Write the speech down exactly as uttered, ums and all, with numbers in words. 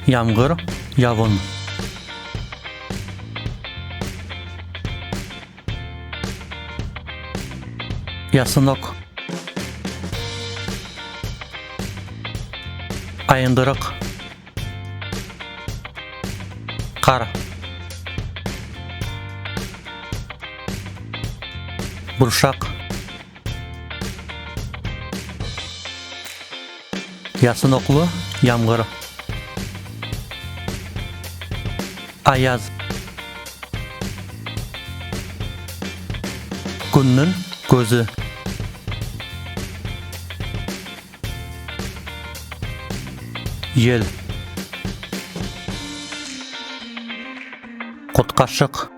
Ямгыр, явын. Ясынок. Айындырык. Кар. Буршак. Ясыноклы ямгыр. Аяз. Куьннинъ коьзи. Ел. Курткашык.